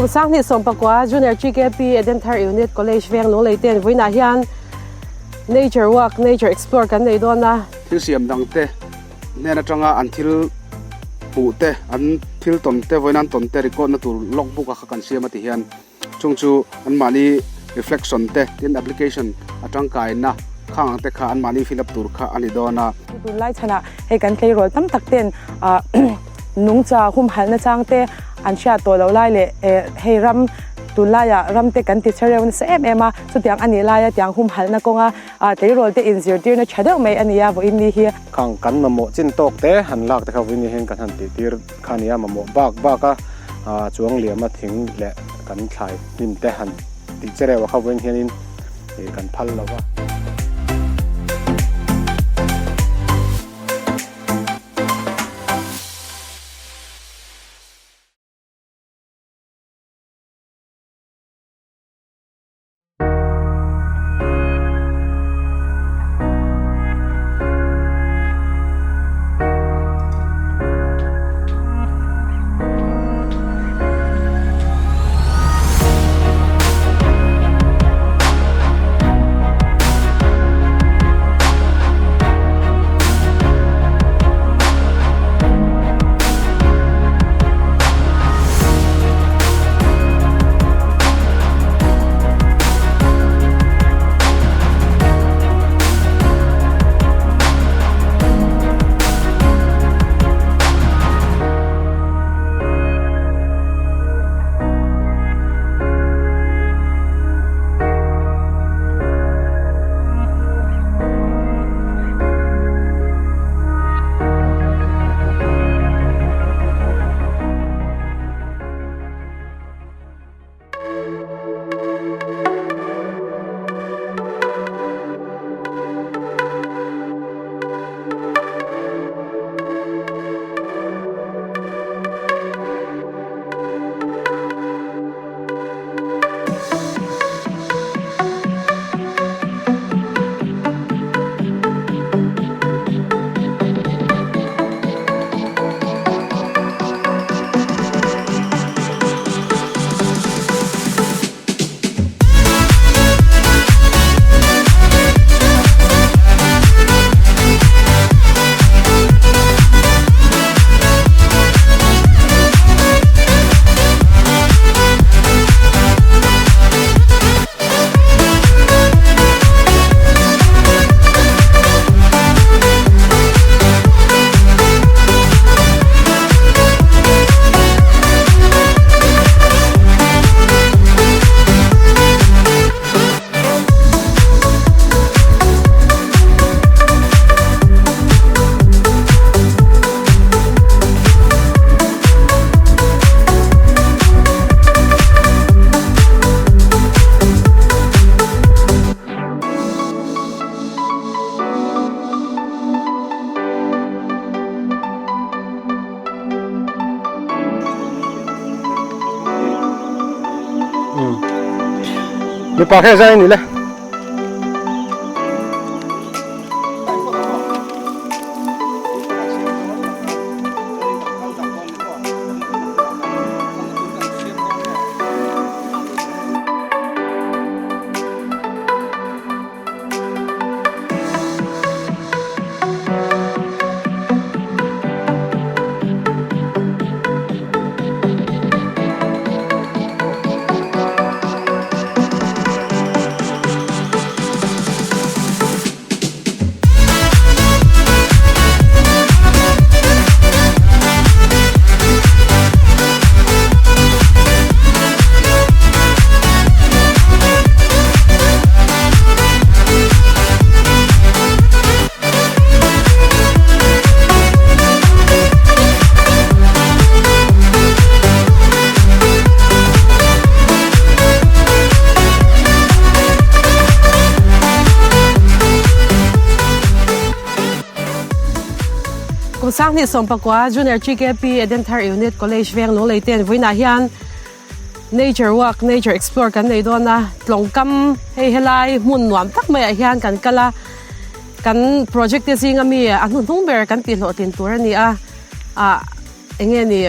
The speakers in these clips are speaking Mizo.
Kum sanghnih sawmpakua Junior GKP Edenthar Unit College veng Lunglei ten vawiinah hian Nature Walk, Nature Explore kan nei dawn a. Thil siam dang te hnen atanga an thil hmuh te, an thil tawn te, vawiin an tawn te record na tur log book a kha kan siam a ti hian Chung chu anmahni reflection te, tin application a tangkaina khang ang te kha anmahni fill up tur kha a ni dawn a. Tunlai chhanah hei kan tleirawl tam tak ten nungcha humhalhna chang te an hriat tawh loh lai leh hei ram tunlaiah ram te kan ti che reuh nasa em em a, chutiang a nih laia tiang humhalhna kawnga tleirawl te inzirtirna tha deuh mai a ni a vawiin ni hi. Khang kan mamawh chin tawk te han lak te kha vawiin ni hian kan han tihtir kha a ni a, mamawh bak bak a chuang liama thing leh kan thlai hnim te han tih che reuh a kha vawiin hianin kan phal lo va. Mipa khe zai ni le. Kum sanghnih sawmpakua Junior GKP Edenthar Unit College veng Lunglei ten vawiinah hian Nature walk, nature explore kan nei dawn a, tlawngkam hei helai hmun nuam tak maiah hian kan kal a, kan project te zinga mi a hnuhnung ber kan tihhlawhtlin tur a ni a, ah eng nge ni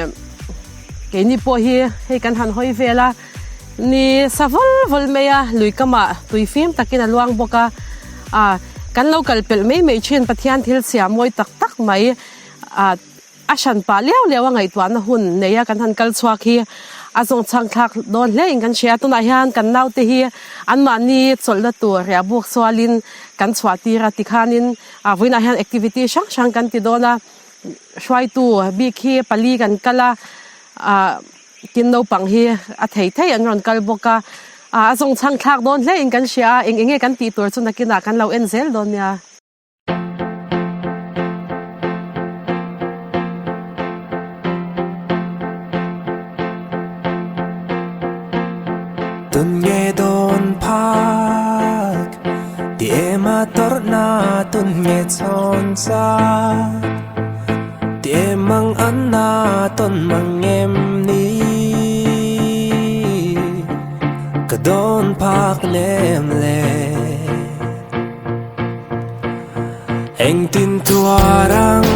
Keini pawh hi hei kan han hawi vel a, ni sa vawl vawl mai a, lui kamah tui fim takin a luang bawk a, ah kan lo kal pelh mai mai thin Pathian thil chhia mawi tak tak mai ah a hran pah liau liau a ngaihtuahna hun nei a kan han kal chhuak hi a zawng chhang thlak dawn hle in kan hria a, tunah hian kan naute hi anmahni chawlhna tur riah buk sualin kan chhuah tir a tikhanin ah vawiinah hian activity hrang hrang kan ti dawn a. Hruaitu bik hi pali kan kal a, ah tin naupang hi a thei thei an rawn kal bawk a, ah a zawng chhang thlak dawn hle in kan hria a, eng enge kan tih tur chu nakinah kan lo en zel dawn nia. Tun nge dawn phak ti em a tawrhna tun nge chhawn chak ti em ang an na tawn mang em ni ka dawn phak nem le Engtin tuar ang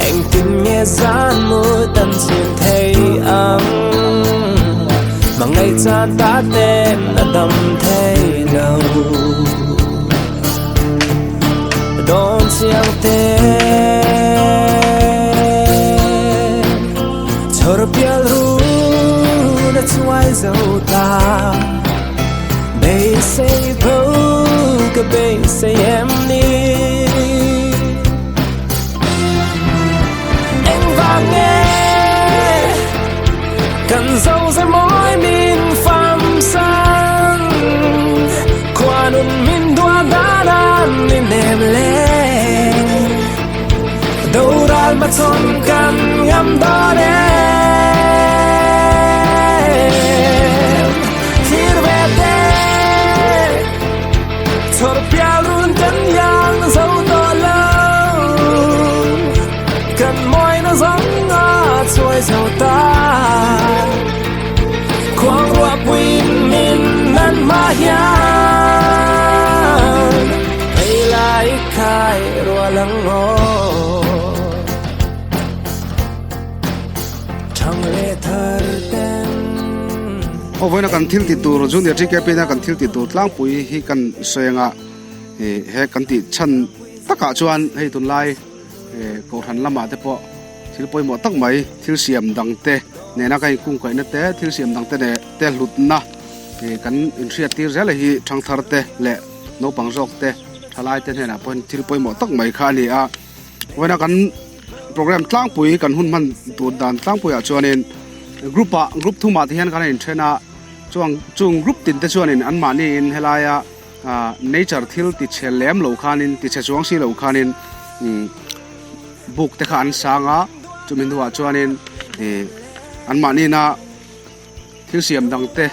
Engtin nge zan mu tan chhin thei ang Hmangaih chan ta ten a dam thei lo Dawn chiang te Chhawr pial run a chuai zo ta Beisei bo ka beisei em ni Engvang nge kan zo zai mawi min fam san Khuanun min dua dan an ni nem le Doral hmachhawn kan ngam dawn em Thlir ve te Chhawr pial run kan iang zo tawh lo Kan mawina zawng a chuai zo ta Khuang ruahpuiin min nan hma hian Hei lai khai rual ang aw Thang leh thar ten. Aw vawiina kan thil ti tur Junior TKP na kan thil ti tur tlangpui hi kan sawi anga he kan tih chhan takah chuan hei tunlai Kohhran lamah te pawh thil pawimawh tak mai thil siam dang te nena kan inkungkaihna te thil siam dang te leh te hlutna kan inhriat tir zel hi thangthar te leh naupang zawk te thalai te hnenah pawhin thil pawimawh tak mai kha a ni a vawiina kan program tlangpui kan hun hman tur dan tlangpuiah chuanin group ah group thumah te hian kan inthen a chuang chung group tin te chuanin anmahniin helaia Nature thil ti chhe lem lo khanin ti chhe chuang si lo khanin buk te kha an sang a chumi hnuah chuanin ih anmahnina thil siam dang te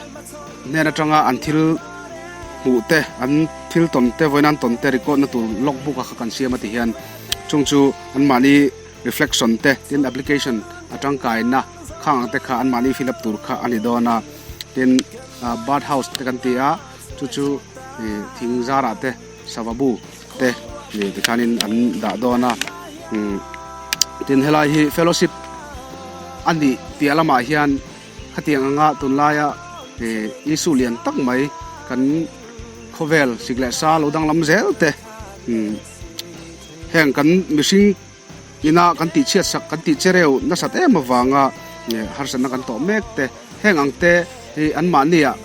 hnen atanga an thil hmuh te an thil tawn te vawiin an tawn te record na tur log book a kha kan siam a ti hian chung chu anmahni reflection te tin application a tangkaina khang ang te kha anmahni fill up tur kha a ni dawn a tin bird house te kan ti a. Chu chu ih thing zarah te sava bu te ih tikhanin an dah dawn a umm tin helai hi fellowship a nih piah lamah hian khatiang anga tunlaia ih issue lian tak mai kan khawvel sik leh sa lo danglam zel te umm heng kan mihring ina kan tih chhiat sak kan tih chereu nasat em avanga harsatna kan tawh mek te heng ang te hi anmahni ah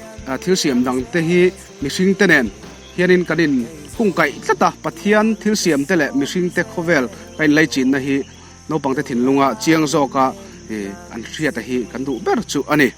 thil siam dang te hi mihring te nen hianin kan in hung kaih tlat a Pathian thil siam te leh mihring te khawvel ka in laichinna hi naupang te thinlunga chiang zawka an hriata hi kan duh ber chu a ni.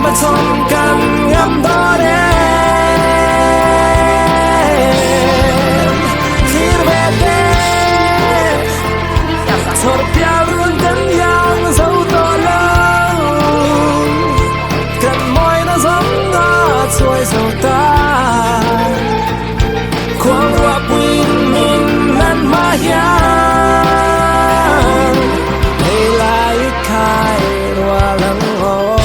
Hmachhawn kan ngam dawn em? Thlir ve teh, chhawr pial run kan iang zo tawh lo. Kan mawina zawng a chhuai zo ta. Khuang ruahpuiin min nan hma hian hei lai khai rual ang aw.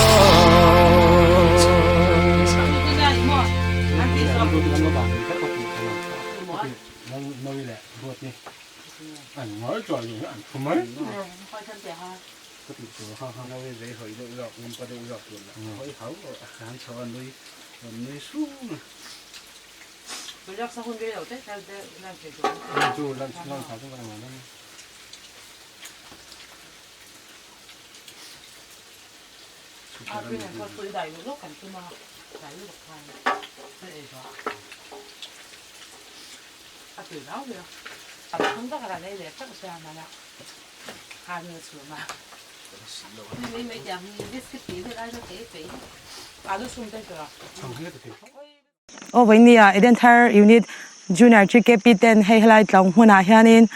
Aw vawinia Eden Thar Unit Junior GKP ten hei helai tlawng hmunah hianin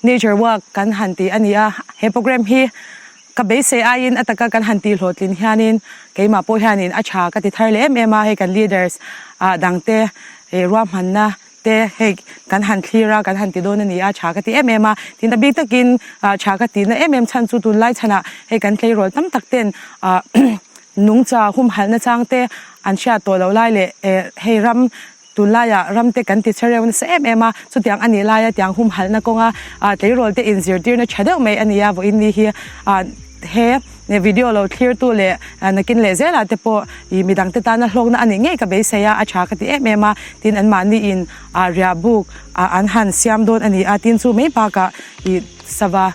Nature Walk kan han ti a ni a, he program hi ka beisei aiin a taka kan han tih hlawhtlin hianin keimah pawh hianin a tha ka ti thar leh em em a, hei kan leaders ah dangte ruahmanna te hei kan han thlir a kan han ti dawn a ni a, tha ka ti em em a, tin a bik takin tha ka tihna em em chhan chu tunlai chhanah hei kan tleirawl tam tak ten ah Nungcha humhalhna chang te an hriat tawh loh lai leh hei ram tunlaiah ram te kan ti che reuh nasa em em a, chutiang a nih laia tiang humhalhna kawnga tleirawl te inzirtirna tha deuh mai a ni a, vawiin ni hi he video lo thlirtu leh nakin leh zelah te pawh ih midang te tana hlawkna a nih ngei ka beisei a, a tha ka ti em em a, tin anmahni in riahbuk an han siam dawn a ni a, tin chu mai bakah ih sava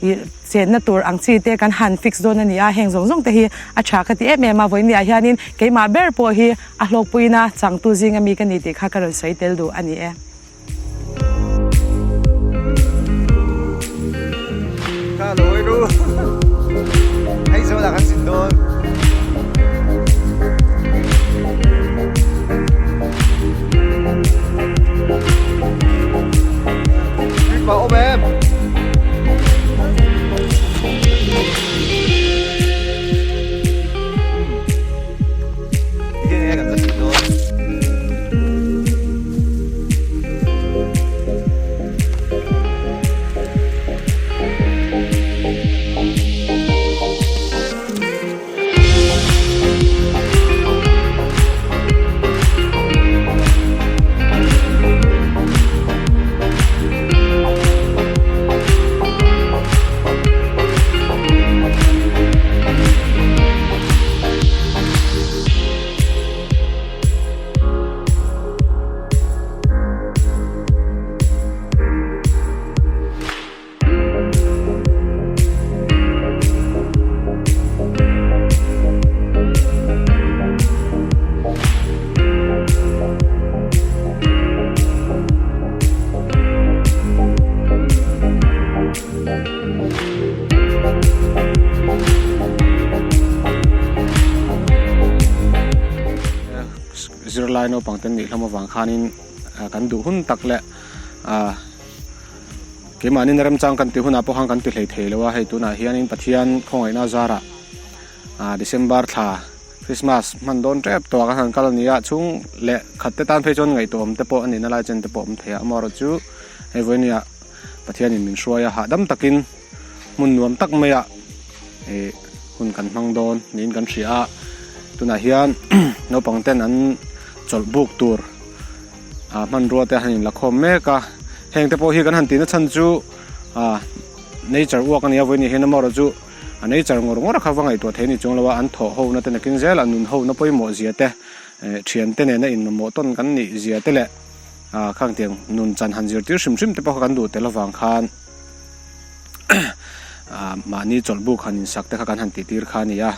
Ih chenna tur ang chi te kan han fix dawn a ni a, heng zawng zawng te hi a tha ka ti em em a, vawinia hianin keimah ber pawh hi a hlawkpuina changtu zinga mi ka ni tih kha ka rawn sawi tel duh a ni e. Ka lo hawi ru. Hei zawn ah kan zin dawn. Mipa awm em? Zirlai naupang te nih hlawm avang khanin kan duh hun tak leh ah Keimahni remchang kan tih hunah pawh khan kan ti hlei thei lo a, hei tunah hianin Pathian khawngaihna zarah ah December thla Christmas hman dawn tep tawh ah kan han kal a ni a, chhung leh khat te tan phei chuan ngaihtuah awm te pawh a nihna lai chen te pawh awm thei a, amaherawhchu hei vawinia Pathianin min hruai a, hahdam takin hmun nuam tak maiah ih hun kan hmang dawn niin kan hria a, tunah hian naupang ten an chawlh buk tur. ah hmanrua te han inla khawm mek a heng te pawh hi kan han tihna chhan chu ah nature uak ania vawiin hian amaherawh chu a nature ngawr ngawr a kha va ngaihtuah thei a ni chuang lo a an thawh ho na te nakin zel a nun ho na pawimawh zia te eh thian te nena inmamawh tawn kan nih zia te leh ah khang tiang nun chan han zirtir hrim hrim te pawh kha kan duh tel avang khan ah mahni chawlh buk han insak te kha kan han tih tir kha a ni a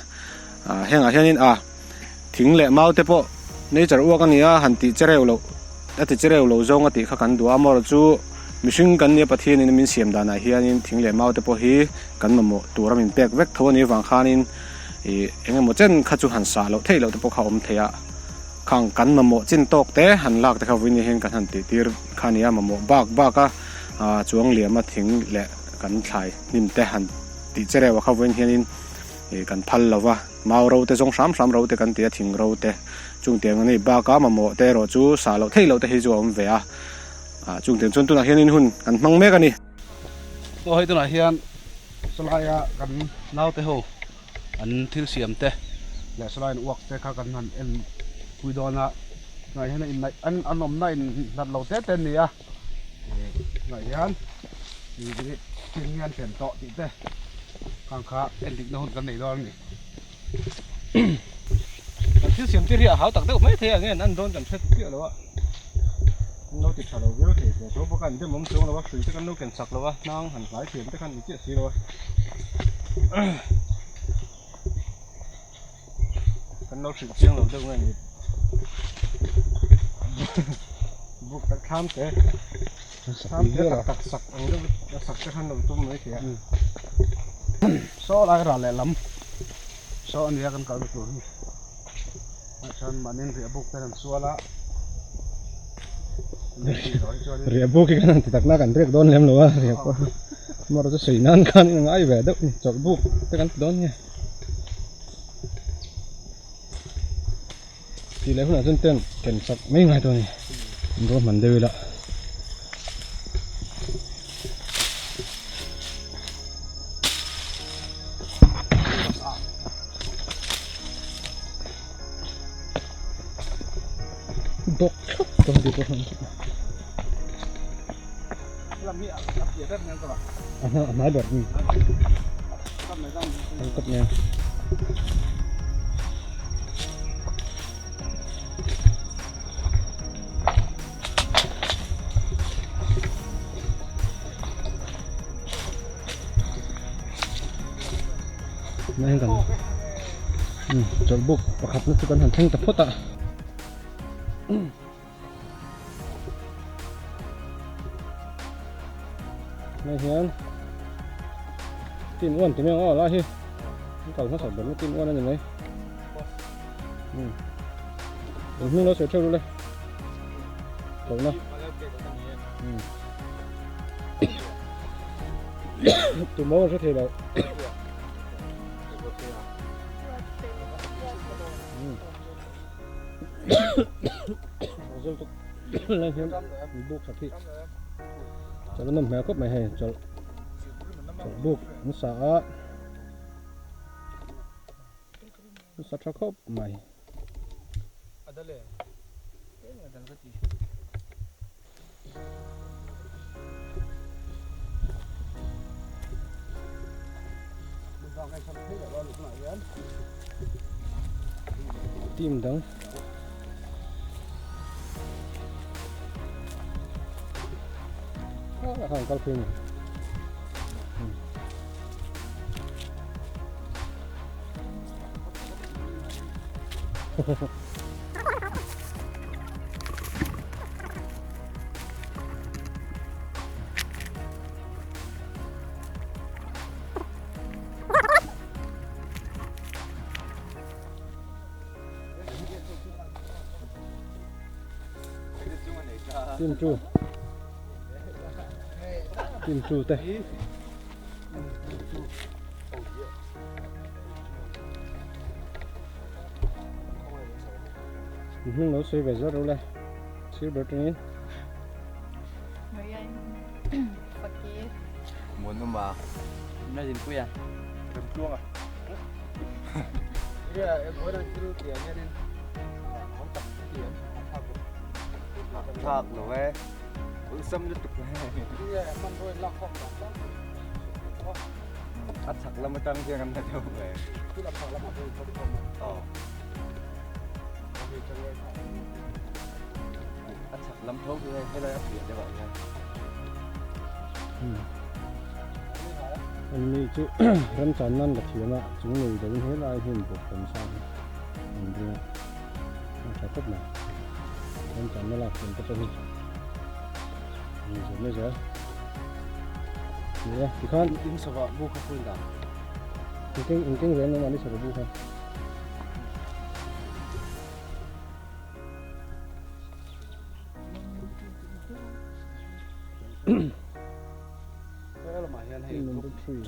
ah hengah hianin ah. Thing leh mau te pawh nature uak a nia han tih che reuh loh a ti che reuh lo zawng a tih kha kan duh a amaherawh chu mihring kan nia Pathianin min siam danah hianin thing leh mau te pawh hi kan mamawh tura min pek vek tho a nih avang khanin Ih eng emaw chen kha chu han sah loh theih loh te pawh kha a awm thei a, khang kan mamawh chin tawk te han lak te kha vawiin hian kan han tih tir kha a ni a, mamawh bak bak a chuang liam a thing leh kan thlai hnim te han tih che reuh a kha vawiin hianin ih kan phal lo va, mau ro te zawng hram hram ro te kan ti a, thing ro te chung tiang a ni bak a mamawh te erawh chu sah loh theih loh te hi chu a awm ve a, chung tiang chuan tunah hianin hun kan hmang mek a ni. Aw hei tunah hian sawlaia kan naute ho an thil siam te leh sawlai an uak te kha kan han en pui dawn a tunah hian in an an awmna in hlat lo te te an ni a tunah hian thil hi an ken tawh tih te khang kha en dikna hun kan nei dawn a ni. Kan thil siam tir hi a hau tak deuh mai thei a nge an an dawn kan hre chiah lo a an lo ti tha lo viau thei teh tho bawk a an dem awm chuang lo a hrui te kan lo ken chak lo a hnang han hlai thiam te khan ni chiah si lo a kan lo hrilh chiang lo deuh nge ni buk tak thlam te thlam te tak tak sak ang deuh a sak te khan lo tum mai thei a. Saw lai ral leh lam saw a nia kan kalna tur hi ah chuan mahni riah buk te an sual a riah buk hi kan han ti tak na kan riak dawn lem lo a riah pawh amaherawh chu sawi nan khan in ngai ve deuh a ni chawlh buk te kan ti dawn nge tih leh hunah chuan tent ken chak mai ngai dawn a ni an ruahman deuh ila. Bawk thlap dawn tih pawh a hnai ber an kawp nen. Nai kan chawlhbuk pakhat na chu kan han thleng ta phawt a. Hei hian team 1 ti mai ang aw lai hi an kal hmasa ber na team 1 a ni mai in hming lo sawi theuh le hlauhna tum awm an hre thei lo Lai hian buk khat hi chawlh a nawm hmel khawp mai hei chawlh chawlh buk an sa a an sa tha khawp mai. Team dang a khan kal phei ni Team 2 Team 2 te Hnung lo sawi ve zawt ro le sir ber tangin. Marian Fakir. Munuma. Imagine kuya. Remtluanga. Thak lo e. Ulsam lutuk. A chhak lam atang hian an la deuh ve. Aw. A chhak lam tho hi hei helai a piah deuh ah hian. An ni chu remchan nan la thiam a chung nei deuhin helai hmun bawk kan sa hi an ring a a tha khawp mai remchan na lak thiam te pawh hi an zir mai zel ni e tikhan In sava bu kha pawhin dan. Engkeng engkeng zel nangmah ni sakawr bu kha. Number 3.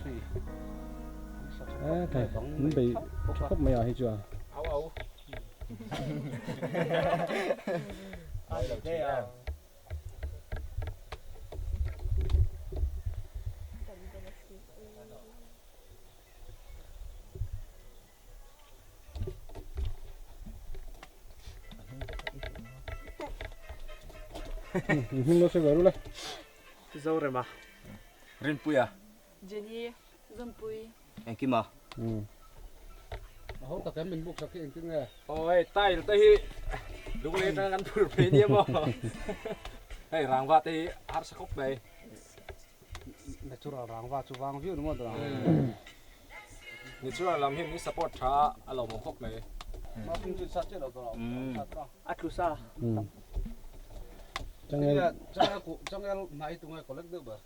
Eh, thai, min bei tha khawp mai ah hi chuan. Au au. Ai lo thin em. Hming lo sawi ve ru le. Zorema. Rinpuia. Jenny. Zawmpui. Engkima. A ho tak em min buk sak hi engtin nge? Aw hei tile te hi lunglei atanga kan phur phei nia maw. Hei rangva te hi harsa khawp mai. Natural rangva chu vang viau ni maw tawh. Natural lam hi min support tha a lo mawm khawp mai. Mafing chu sat chiah lo tawh lo. A tlu sa. Changel changel hnai tunge collect deuh ber.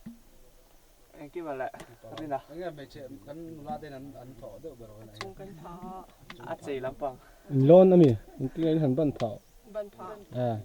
Engkim a leh Rina. Enge hmeichhe kan nula ten an an thawh deuh ber awm Chung kan pha a chei lampang. In lawn ami engtin nge in han ban phah? Ban phah. Eh.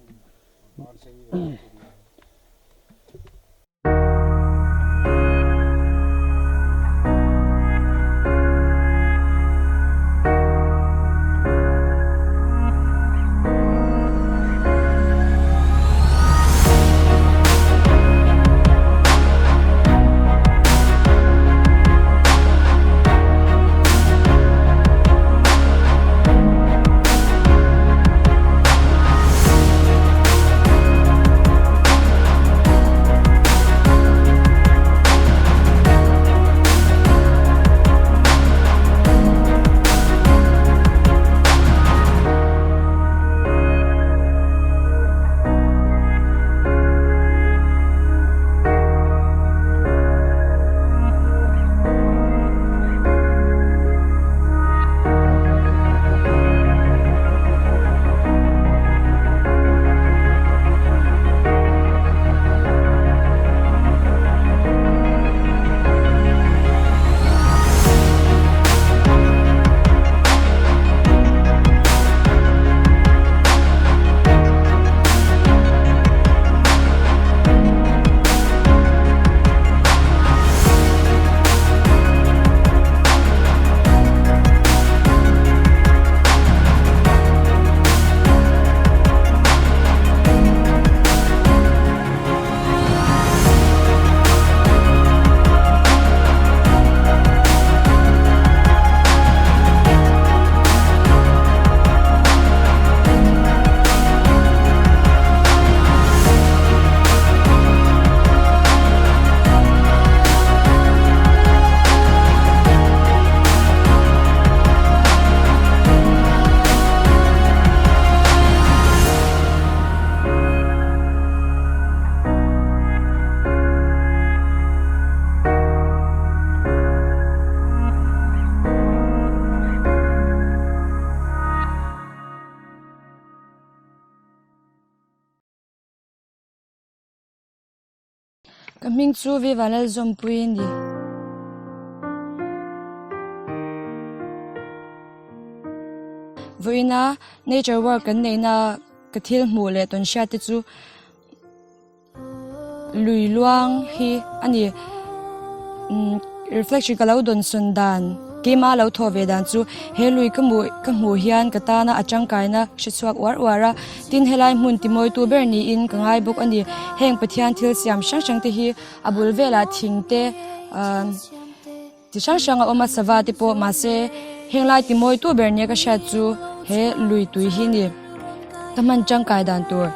Ka hming chu Viva Lalzawmpui a ni. Vawiina nature work kan neihna ka thil hmuh leh tawn hriat te chu Lui luang hi a ni. Reflection ka lo dawn sawn dan, keima lo thawh ve dan chu he lui ka hmuh ka hmuh hian ka tana a tangkaina hre chhuak uar uar a. Tin helai hmun timawitu ber niin ka ngai bawk a ni. Heng Pathian thil siam hrang hrang te hi a bul velah thing te ti hrang hrang a awm a, sava te pawh mahse henglai timawitu ber nia ka hriat chu he lui tui hi a ni. Ka hman tangkai dan tur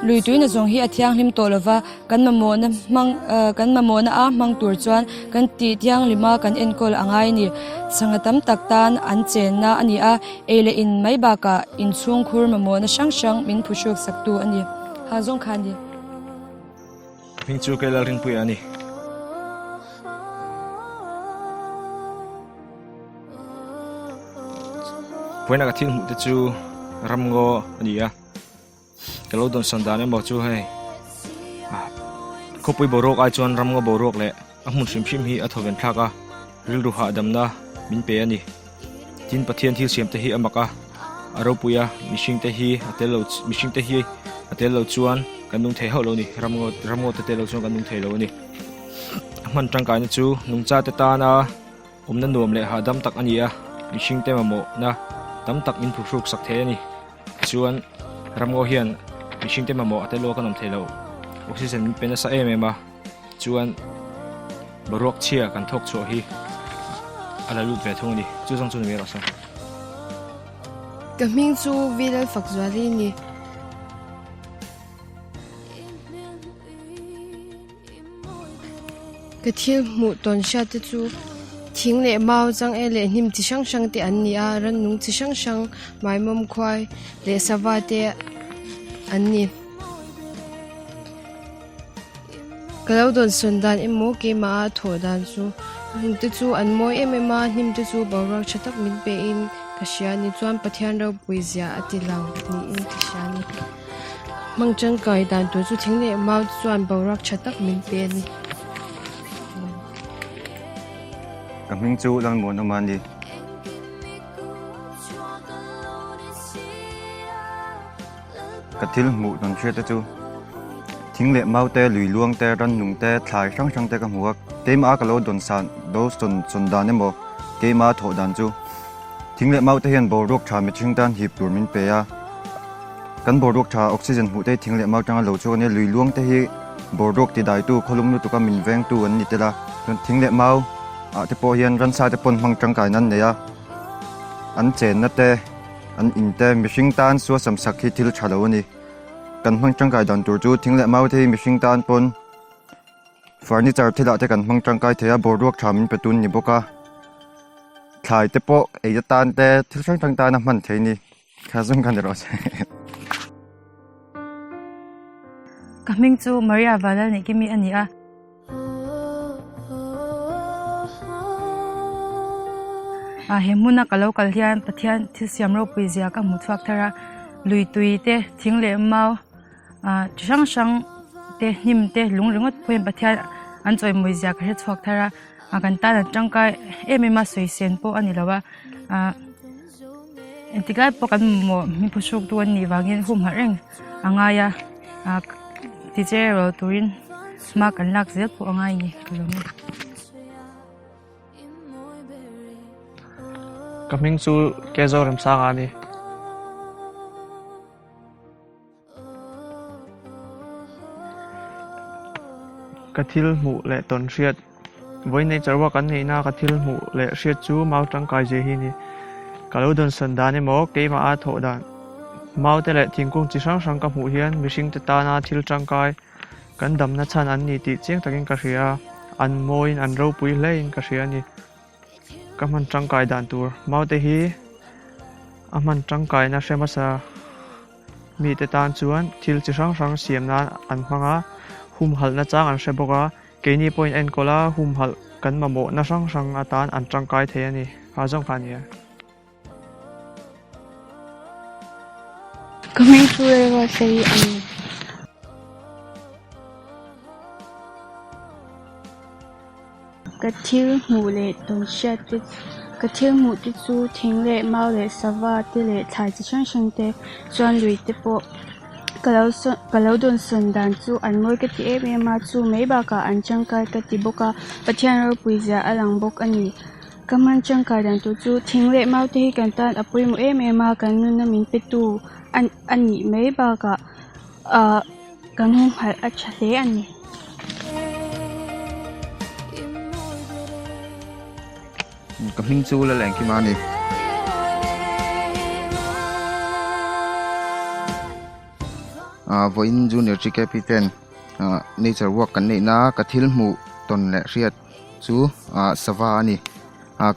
lui tui na zawng hi a thianghlim tawh lova kan mamawhna hmang kan mamawhna a hmang tur chuan kan tih thianghlima kan enkawl a ngai a ni. Sangha tam tak tan an chenna a ni a, ei leh in mai bakah inchhungkhur mamawhna hrang hrang min phuhruk saktu a ni. Ha zawng kha a ni. Hming chu Kei Lalrinpuia a ni. Vawiina ka thil hmuh te chu ramngaw a ni a, ka lo dawnsawn dan emaw chu hei khawpui boruak ai chuan ramngaw boruak leh a hmun hrim hrim hi a thawven thlak a, rilru hahdamna. min pe a ni. Tin, Pathian thil siam te hi a mak a, a ropui a, mihring te hi a tel lo mihring te hi a tel lo chuan kan nung thei hauh lo a ni, ramngaw ramngaw te tel lo chuan kan nung thei lo a ni. A hman tangkaina chu nungcha te tana awmna nuam leh hahdam tak a ni a, mihring te mamawhna tam tak min phuhruk sak thei a ni. Chuan ramngaw hian mihring te mamawh a tel lo a kan awm thei lo, oxygen min pe nasa em em a. Chuan boruak chhia kan thawk chhuah hi a la lut ve thung a ni. Chu zawng chu ni mai rawh se. Ka hming chu Vilal Fakzuali a ni. Ka thil hmuh tawn hriat te chu thing leh mau changel leh hnim chi hrang hrang te an ni a, rannung chi hrang hrang maimawm khuai leh sava te an ni. Ka lo dawnsawn dan emaw keimah a thawh dan chu hnim te chu an mawi em em a hnim te chu boruak tha tak min pe in ka hria a ni chuan Pathian ropui zia a ti lang niin ka hria a ni hmang tangkai dan tur chu thing leh mau te chuan boruak tha tak min pe a ni. Ka hming chu Lalmuanawma a ni. Ka thil hmuh tawn hriat te chu thing leh mau te, lui luang te, rannung te, thlai hrang hrang te ka hmu a, keimah a ka lo dawn san do sawn sawn dan emaw keimah a thawh dan chu thing leh mau te hian boruak tha mihring tan hip tur min pe a, kan boruak tha oxygen hmuh te hi thing leh mau tanga lo chhuak a nia, lui luang te hi boruak ti daitu khawlum lutuk a min vengtu an ni tel a, chuan thing leh mau ah te pawh hian ransa te pawn hmang tangkaina an nei a, an chenna te. An in te mihring tan suasam sak hi thil tha lo a ni. Kan hmang tangkai dan tur chu thing leh mau te hi mihring tan pawn furniture thilah te kan hmang tangkai thei a, boruak tha min pe tun ni bawk a. Thlai te pawh ei atan te thil hrang hrang tan a hman thei a ni. Kha zawng kha ni rawh se. Ka hming chu Maria Valalnihkimi a ni a. Ah he hmuna ka lo kal hian Pathian thil siam ropui zia ka hmu chhuak thar a lui tui te thing leh mau ah chi hrang hrang te hnim te lung ringawt pawhin Pathian an chawimawi zia ka hre chhuak thar a ah kan tan an tangkai em em a sawi sen pawh a ni lo a ah engtik lai pawh kan mamawh mi phuhruk tu an nih vangin humhalh reng a ngai a ah ti che ro turin hma kan lak zel pawh a ngai a ni ka lawm e. Ka hming chu Kezo Remsanga a ni. Ka thil hmuh leh tawn hriat Vawi nature walk an neihna ka thil hmuh leh hriat chu mau tangkai zia hi a ni. Ka lo dawnsawn dan emaw keimah a thawh dan mau te leh thingkung chi hrang hrang ka hmuh hian mihring te tana thil tangkai kan damna chhan an ni tih chiang takin ka hria a, an mawiin an ropui hlein ka hria a ni. Ka hman tangkai dan tur mau te hi a hman tangkaina hre hmasa mite tan chuan thil chi hrang hrang siam nan an hmang a, humhalhna chang an hre bawk a, keini pawhin enkawl a humhalh kan mamawhna hrang hrang atan an tangkai thei a ni, kha zawng kha a ni e. Ka hming chu Rerosei a ni. Ka thil hmuh leh tawn hriat te ka thil hmuh te chu thing leh mau leh sava te leh thlai chi hrang hrang te chuan lui te pawh ka lo sawn ka lo dawnsawn dan chu an mawi ka ti em em a chu mai bakah an tangkai ka ti bawk a Pathian ropui zia a lang bawk a ni ka hman tangkai dan tur chu thing leh mau te hi kan tan a pawimawh em em a kan nunna min pe tu a nih mai bakah ahh. Kan humhalh a tha hle a ni. Ka hming chu la leng kim a ni. Vawiin Junior GKP ten nature walk kan neih na ka thil hmuh tawn leh hriat chu sava a ni.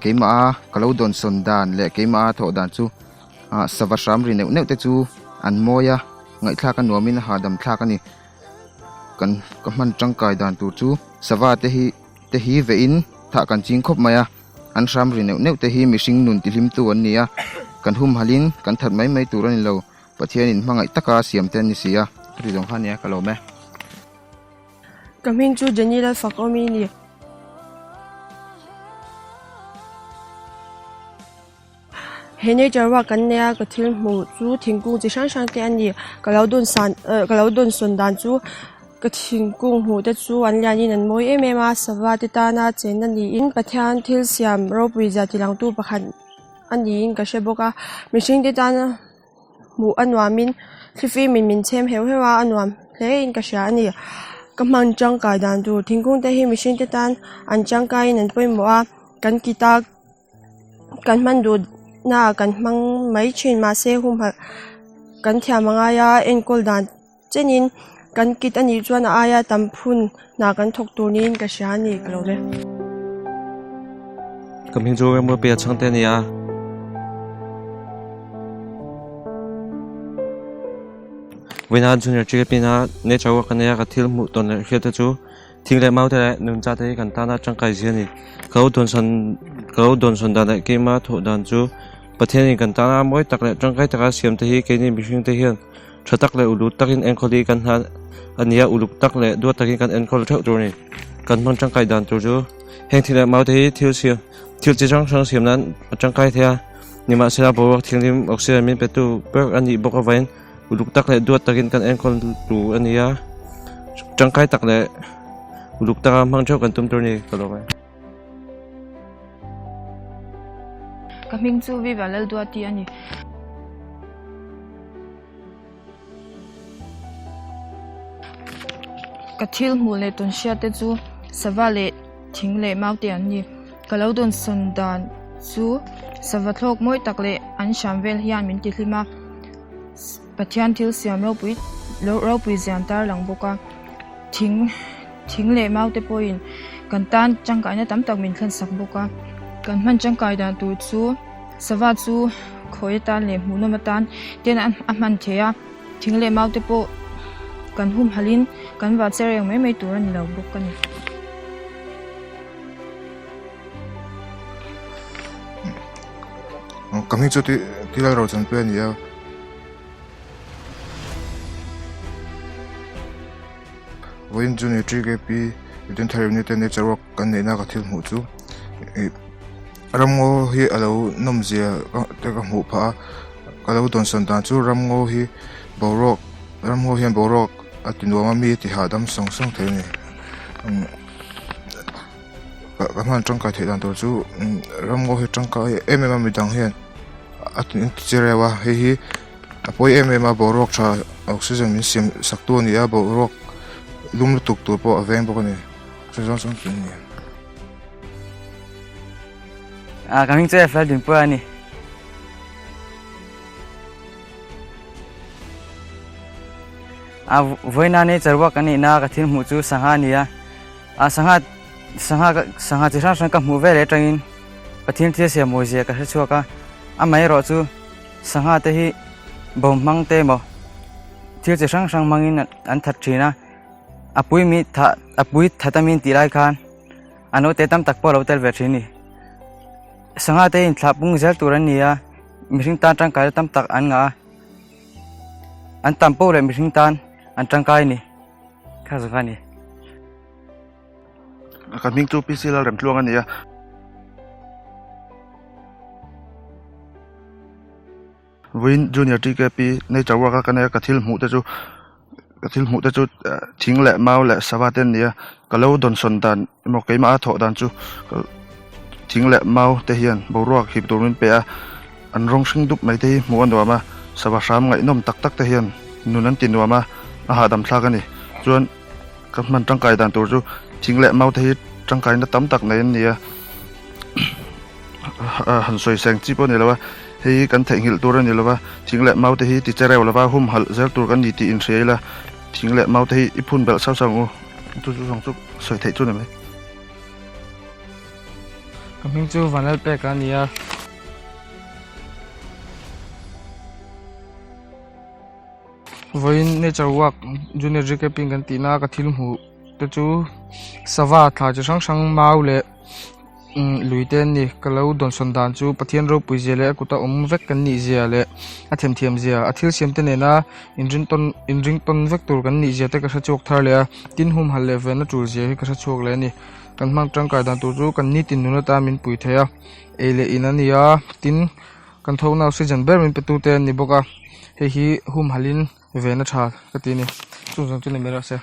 Keimah a ka lo dawnsawn dan leh keimah a thawh dan chu sava hram ri neuh neuh te chu an mawi a. Ngaihthlak a nuamin a hahdam thlak a ni. Kan ka hman tangkai dan tur chu sava te hi te hi veh in thah kan ching khawp mai a, an hram ri neuh neuh te hi mihring nun ti hlim tu an ni a, kan humhalh in kan that mai mai tur a ni lo, Pathian in hmangaih taka siam te an ni si a, heti zawng kha a nia ka lawm e. Ka hming chu Jenny Lalfakawmi a ni. He nature walk kan nei a ka thil hmuh chu thingkung chi hrang hrang te a ni ka lo dawn san eh ka lo dawn sawn dan chu ka thingkung hmuh te chu an lian in an mawi em em a sava te tana chenna niin Pathian thil siam ropui zia ti lang tu pakhat a niin ka hre bawk a mihring te tana hmuh a nuam in thlifim in min chhem heuh heuh a a nuam hle in ka hria a ni ka hman tangkai dan tur thingkung te hi mihring te tan an tangkai in an pawimawh a kan kit a. Kan hman duh naah kan hmang mai thin mahse humhalh kan thiam a ngai a enkawl dan chenin kan kit a nih chuan a aia tam phun hna kan thawk tur niin ka hria a ni ka lo ve. Ka hming chu Remruatpuia chhangte a ni a. Vawiina Junior Trikepin a nature walk a nei a, ka thil hmuh tawn leh hriat te chu Thing leh mau te leh nuncha te hi kan tana tangkai zia a ni. Ka lo dawnsawn ka lo dawnsawn dan leh keima thawh dan chu Pathianin kan tana mawi tak leh tangkai taka siam te hi keini mihring te hian tha tak leh uluk takin enkawl hi kan hlan a ni a, uluk tak leh duat takin kan enkawl theuh tur a ni. Kan hmang tangkai dan tur chu heng thing leh mau te hi thil siam thil chi hrang hrang siam nan a tangkai thei a, nimahsela boruak thianghlim oxygen min petu ber a nih bawk avangin Uluk tak leh duat takin kan enkawl tur a ni a, tangkai tak leh uluk taka hmang theuh kan tum tur a ni ka lawm e. Ka hming chu Viva Lalduati a ni. Ka thil hmuh leh tawn hriat te chu sava leh thing leh mau te an ni. Ka lo dawnsawn dan chu sava thlawk mawi tak leh an hram vel hian min ti hlim a. Pathian thil siam ropui ropui zian tar lang bawk a thing thing leh mau te pawhin kan tan tangkaina tam tak min thlen sak bawk a kan hman tangkai dan tur chu sava chu khawi atan leh hmuhnawm atan ten a hman theih a thing leh mau te pawh kan humhalh in kan vah che reng mai mai tur a ni lo bawk a ni. Ka hming chu Tilal Rochanpuia a ni a. Vawiin Junior TKP Student Thar Unit ten nature walk kan neihna ka thil hmuh chu ih ramngaw hi a lo nawmzia te ka hmuh phah a ka lo dawnsawn dan chu ramngaw hi boruak ramngaw hian boruak a ti nuam a mi a ti hahdam sawng sawng thei a ni. Ka hman tangkai theih dan tur chu ramngaw hi tangkai em em a midang hian a ti che reuh a hei hi a pawi em em a boruak tha oxygen min siam sak tu a ni a boruak lum lutuk tur pawh a veng bawk a ni chu zawng zawng chu a ni. Ah ka hming chu Efra Dinpuia a ni. Ah vawiina nature walk a nihna ka thil hmuh chu sangha a ni a. A sangha sangha ka sangha chi hrang hrang ka hmuh veleh atangin Pathian thil siam mawi zia ka hre chhuak a, amaherawh chu sangha te hi bawm hmang te emaw thil chi hrang hrang hmangin an that thin a, a pui mi thah a pui that a min tih lai khan a naute tam tak pawh a lo tel ve thin a ni. Sangha te inthlah pung zel tur an ni a, mihring tan tangkaina tam tak an ngah a, an tam poh leh mihring tan an tangkai a ni. Kha zawk a ni. Ka hming chu PC Lalremtluang a ni a. Vawiin Junior TKP Nature Walk a ka nei a, ka thil hmuh te chu ka thil hmuh te chu thing leh mau leh sava te an ni a, ka lo dawnsawn dan emaw keimah a thawh dan chu thing leh mau te hian boruak hip tur min pe a, an rawng hring dup mai te hi hmuh a nuam a, sava hram ngaihnawm tak tak te hian nun an ti nuam a, a hahdam thlak a ni. Chuan ka hman tangkai dan tur chu thing leh mau te hi tangkaina tam tak nei an ni a, han sawi seng chi pawh a ni lo a, hei hi kan theihnghilh tur a ni lo va, thing leh mau te hi ti che reuh lo va, humhalh zel tur kan ni tih inhria ila, thing leh mau te hi i phun belh sauh sauh ang u, chu chu zawng chu sawi theih chu a ni mai. Ka hming chu Vanlalpeka a ni a. Vawiin nature walk junior recapping kan tihna a ka thil hmuh te chu sava thla chi hrang hrang mau leh lui te an ni ka lo dawnsawn dan chu Pathian ropui zia leh a kuta awm vek kan nih zia leh a themthiam zia a thil siam te nena inring tawn inring tawn vek tur kan nih zia te ka hre chhuak thar leh a tin humhalh leh venna tul zia hi ka hre chhuak leh a ni kan hmang tangkai dan tur chu kan nitin nun atan min pui thei a ei leh in a ni a tin. Kan thawkna oxygen ber min petu te an ni bawk a, hei hi humhalhin ven a tha ka ti a ni. Chung zawng chu ni mai rawh se.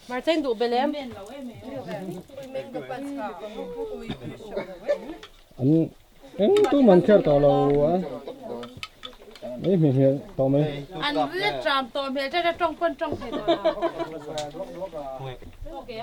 Martin duh belem. An eng tu man kher tawh lo a. Mai hmel hmel tawh mai. An ri tram tawh hmel che tawng pawn tawng thei tawh lo. Okay.